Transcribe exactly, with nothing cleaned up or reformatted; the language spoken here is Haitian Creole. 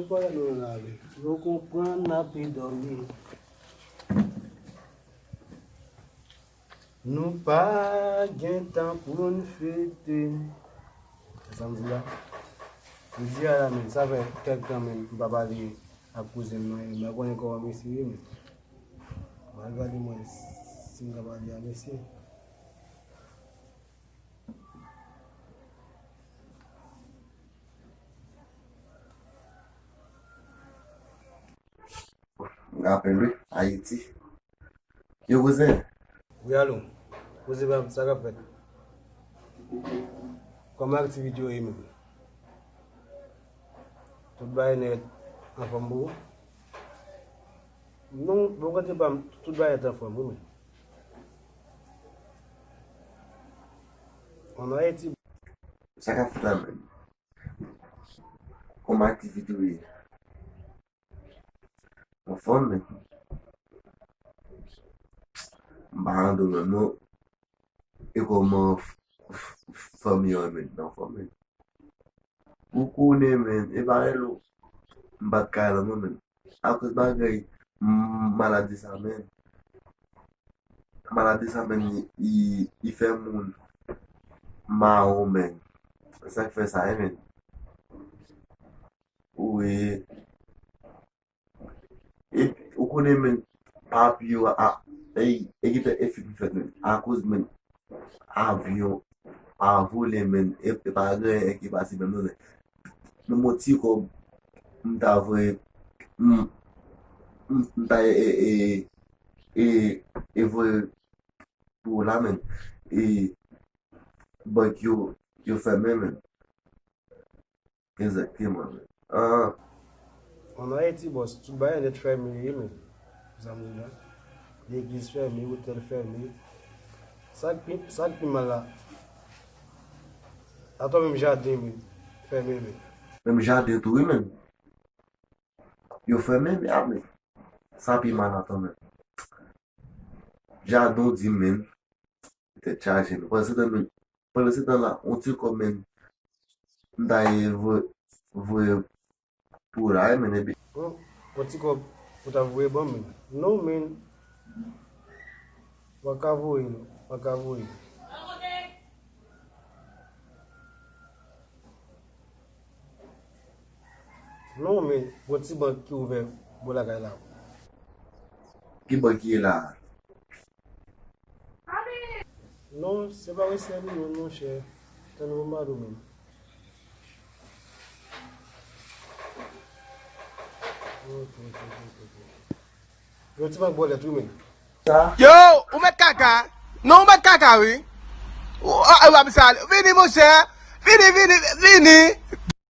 Kote nou rale? Nou konprann n ape dòmi. Nou pa gen tan pou n fete. Se sa m di la. M di a la, men, sa fè kèk tan, men, m pa pale ak kouzen mwen, men mwen konnen kòman mesye ye, men. M al gade mwen si m ka pale a mesye. M rapèl wi, Ayiti. Yo, kouzen. Wi, alo. Kouzen pa m, sa k ap fèt? Kòman aktivite yo ye menm? Tout bagay nèt anfòm pou ou? Non, bò kote pa m, tout bagay nèt anfòm, wi, men. Ann Ayiti. Sa k ap fèt la menm? Kòman aktivite yo ye? Anfòm, men. M pa nan dòmi non. E kòman f-, f-, f-, fanmi an, men, nan fòm, men. Ou konnen, men, e pa rele w. M pa t ka la non, men. Akoz bagay, m, maladi sa, men. Maladi sa, men, li, li, li fè moun mawon, men. Sa k fè sa, e, men. Wi. E, ou konnen, men, papi yo a, e, e gentan efektif fèt, men, akoz, men, avyon pa vole, men, e, e pa gen anyen ki pase, men, men, men, yon ti kòb, m ta voye, m, m, m ta, e, e, e, e voye pou la, men, e, bank yo, yo fèmen, men. Egzakteman, men. Ah. Ann Ayiti, bòs, tout bagay nèt fèmen ye, men. Sa m di la. Legliz fèmen, otèl fèmen. Sa k pi, sa k pi mal la? Atò menm jaden, men, fèmen, men. Menm jaden tou, wi, men. Yo fèmen, men, a, men. Sa pi mal atò, men. Jaden w di, men. Tèt chaje, men. Pandan se tan, men, pandan se tan la, yon ti kòb, men, m ta ye voye, voye pou la, men, epi. Yon, yon ti kòb pou ta voye ban m, men. Non, men. W a ka voye l, w a ka voye l. Non, men, gon ti bank ki ouvè bò lakay la. Ki bank ki ye la a? Non, se pa Western Union, monchè. Tann ou pa dou menm. Ok, ok, ok, ok, ok. Yon ti bank bòlèt, wi, men. Sa? Yo, ou mèt kaka. Non, ou mèt kaka, wi. Ou, ah, ah, w ap sal. Vini, monchè. Vini, vini, vini.